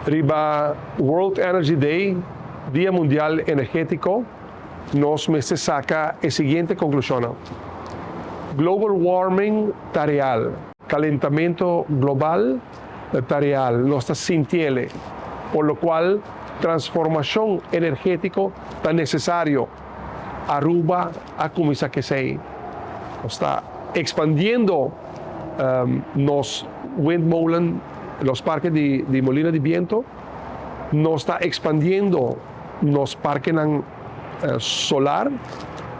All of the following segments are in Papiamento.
Riba World Energy Day, Dia Mundial Energetico, nos mester saca e siguiente conclusion. Global warming ta real, calentamento global ta real, nos ta sinti'e, por lo cual transformacion energetico ta necesario. Aruba a cuminsa cu esey. Nos ta expandiendo nos windmolen, nos parke di molina di biento, nos ta expandiendo nos parke solar,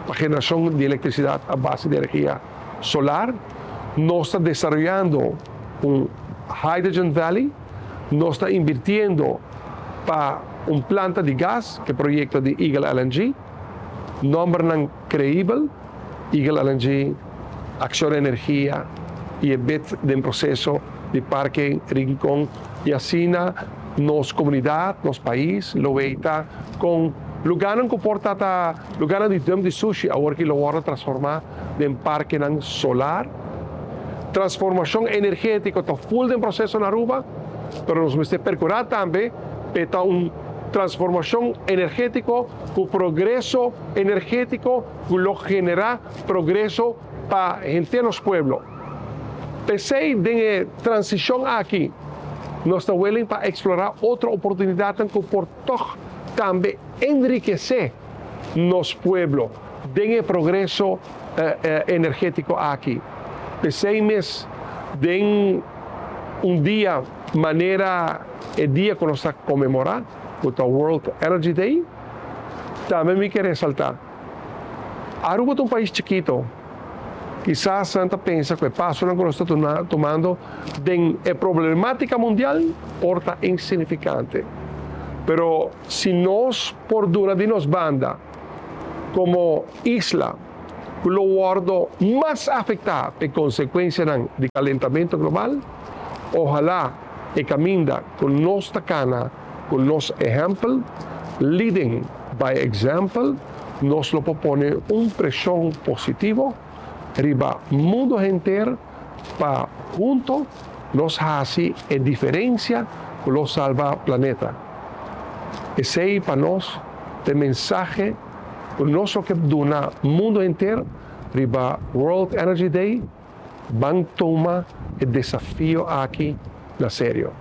pa generacion di electricidad a base di energia solar, nos ta desaroyando un Hydrogen Valley, nos ta invirtiendo pa un planta di gas, cu ta e proyecto di Eagle LNG, nomber increibel, Eagle LNG, Acciona Energia y e bid di proceso di Parke Rincon y asina nos comunidad, nos pais, lo ta cu lugar cu por ta lugar di dump di sushi, awor cu lo transforma den parke solar. Transformacion energetico ta full den proceso na Aruba, pero nos mester percura tambe pa un transformacion energetico cu progreso energetico cu lo genera progreso pa henter nos pueblo. P'esey den transicion aki, nos ta willing pa explora otro oportunidad cu por toch tambe enrikece nos pueblo den progreso energetico aki. P'esey mes den un dia manera e dia cu nos ta conmemora, e World Energy Day, tambe mi kier resalta. Aruba ta un pais chikito. Kisas nan ta pensa cu e paso cu nos ta tumando den e problematica mundial por ta insignificante. Pero si nos por duna di nos banda como isla, lo wordo mas afecta pa consecuencia di calentamento global, ohala e caminda cu nos ta cana, cu nos ehempel, leading by example, nos lo pone un presion positivo riba mundo henter pa hunto nos haci e diferencia cu lo salba planeta. Esey pa nos e mensahe cu nos kier duna mundo henter riba World Energy Day, ban tuma e desafio aki na serio.